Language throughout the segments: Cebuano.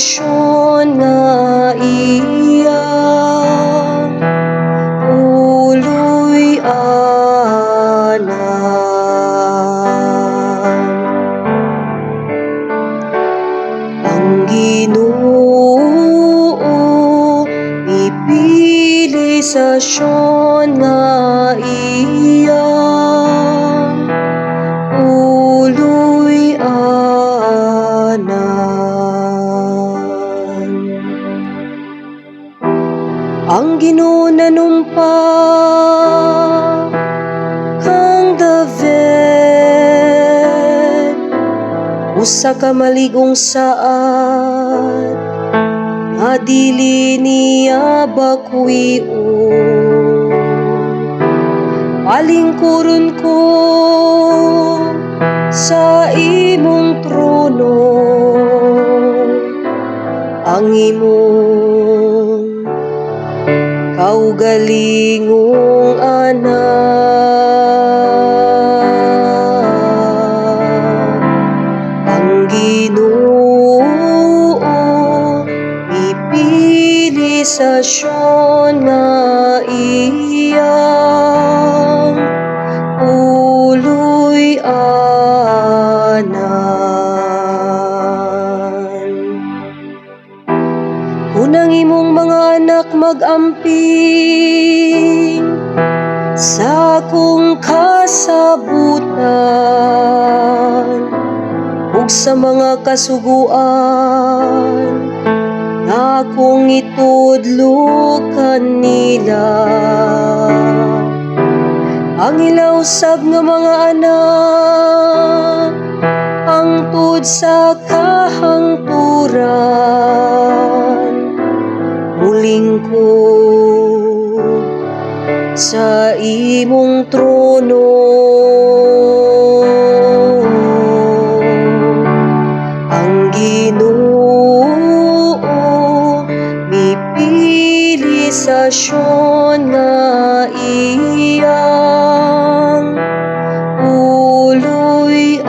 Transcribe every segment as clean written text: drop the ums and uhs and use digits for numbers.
sa Sion nga iyang puloy-anan. Ang Ginoo mipili sa Sion nga iyang puloy-anan. Ang Ginoo nanumpa kang David, usa ka malig-ong saad nga dili niya bakwion. Palingkuron ko sa imong trono ang imong kaugalingong anak. Ang Ginoo mipili sa Sion nga iyang puloy-anan. Kung ang imong mga anak mag-amping sa akong kasabutan ug sa mga kasuguan nga akong itudlo kanila, ang ila usab nga mga anak hangtod sa kahangturan mulingkod sa imong trono. Ang Ginoo mipili sa Sion nga iyang puloy-anan.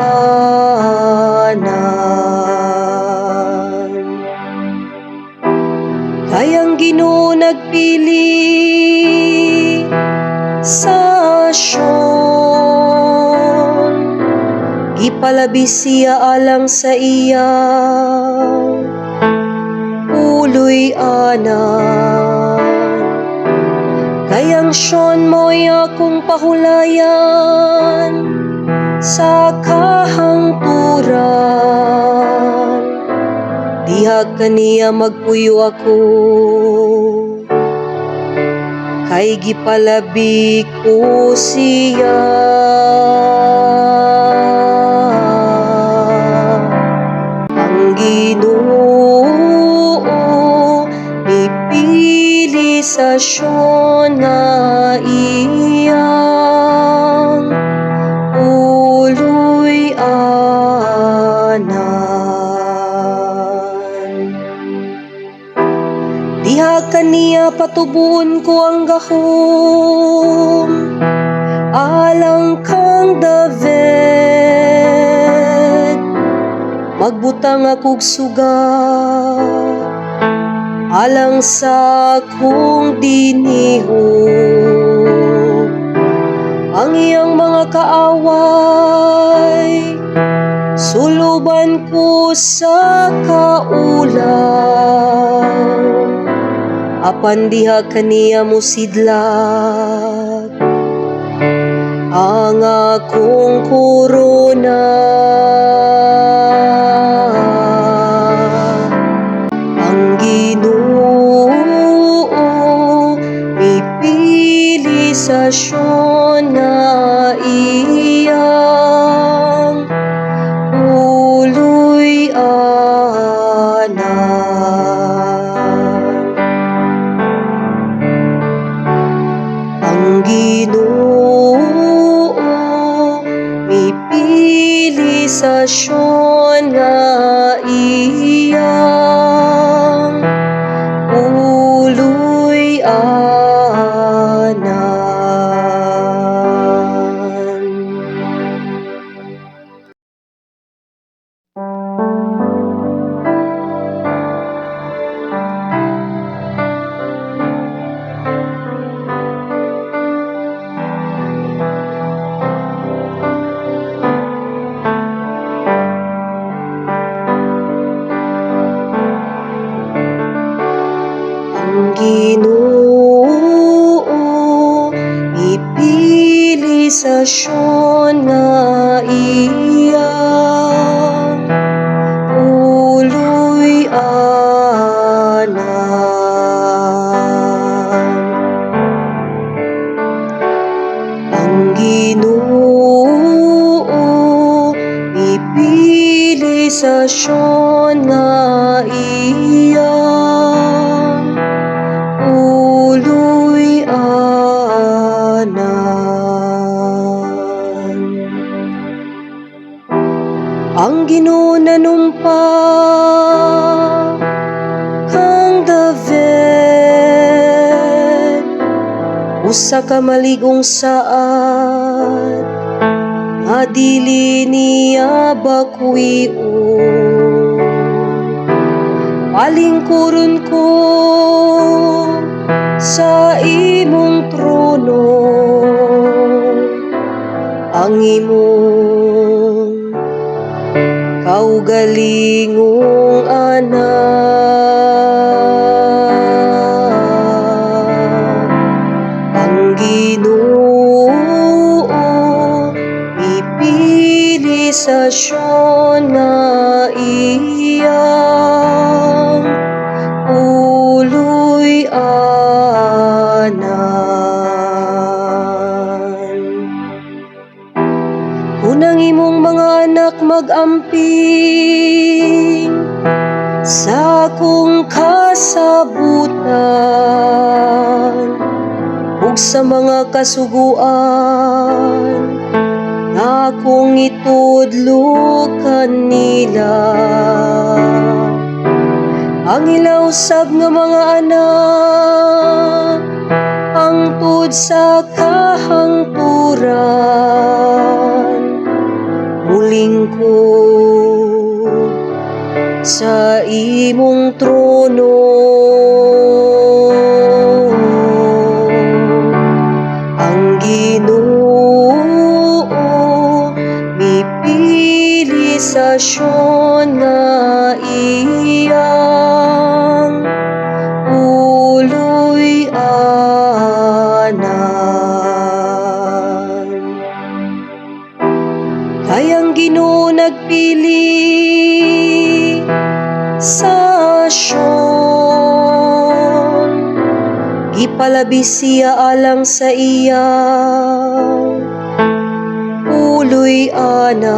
Kay ang Ginoo nagpili sa Sion, gipalabi siya alang sa iyang puloy-anan. Kay ang Sion mo'y akong pahulayan sa kahangturan. Diha kaniya magpuyo ako, kay gipalabi ko siya. Ang Ginoo mipili sa Sion nga iyang puloy-anan. Diha kaniya patubuon ko ang gahom alang kang David. Magbutang akog suga alang sa akong dinihog. Ang iyang mga kaaway suluban ko sa kaulaw. Apan diha kaniya mosidlak ang akong korona. Ang Ginoo mipili sa Sion nga iyang puloy-anan. Ang Ginoo mipili sa Sion nga iyang puloy-anan. Ginoo mipili sa Sion nga iyang puloy-anan. Ang Ginoo mipili sa Sion nga iyang puloy-anan. Ang Ginoo nanumpa kang David, usa ka malig-ong saad nga dili niya bakwion. Palingkuron ko sa imong trono ang imong kaugalingong anak. Ang Ginoo mipili sa Sion nga iyang puloy-anan. Kung ang imong mga anak mag-amping sa akong kasabutan ug sa mga kasuguan nga akong itudlo kanila, ang ila usab nga mga anak hangtod sa kahangturan mulingkod sa imong trono. Ang Ginoo mipili sa Sion nga iyang puloy-anan. Kay ang Ginoo nagpili sa Sion, gipalabi siya alang sa iyang puloy-anan.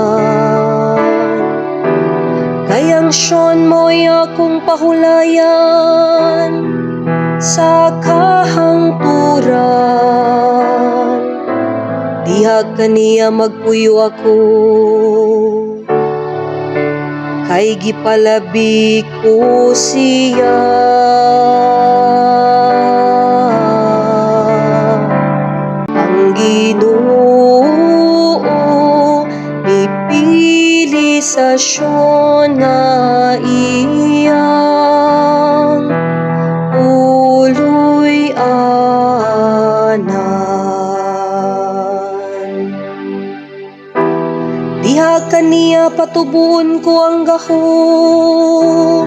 Kay ang Sion mo'y akong pahulayan sa kahangturan. Diha kaniya magpuyo ako, kay gipalabi ko siya. Ang Ginoo mipili sa Sion nga iyang puloy-anan. Diha kaniya patubuon ko ang gahom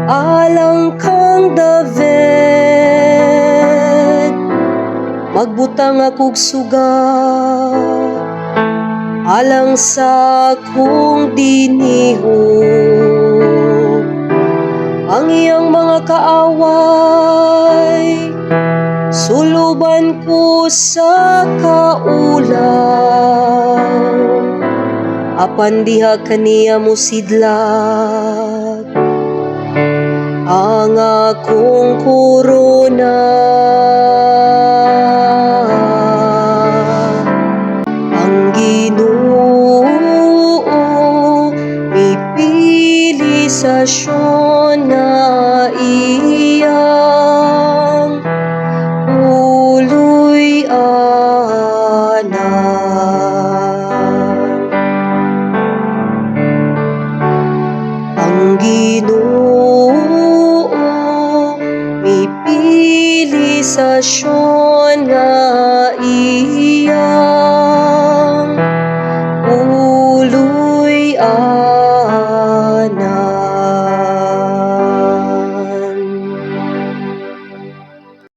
alang kang David. Magbutang akog suga alang sa akong dinihog. Ang iyang mga kaaway suluban ko sa kaulaw, apan diha kaniya mosidlak ang akong korona. Ang Ginoo mipili sa Sion nga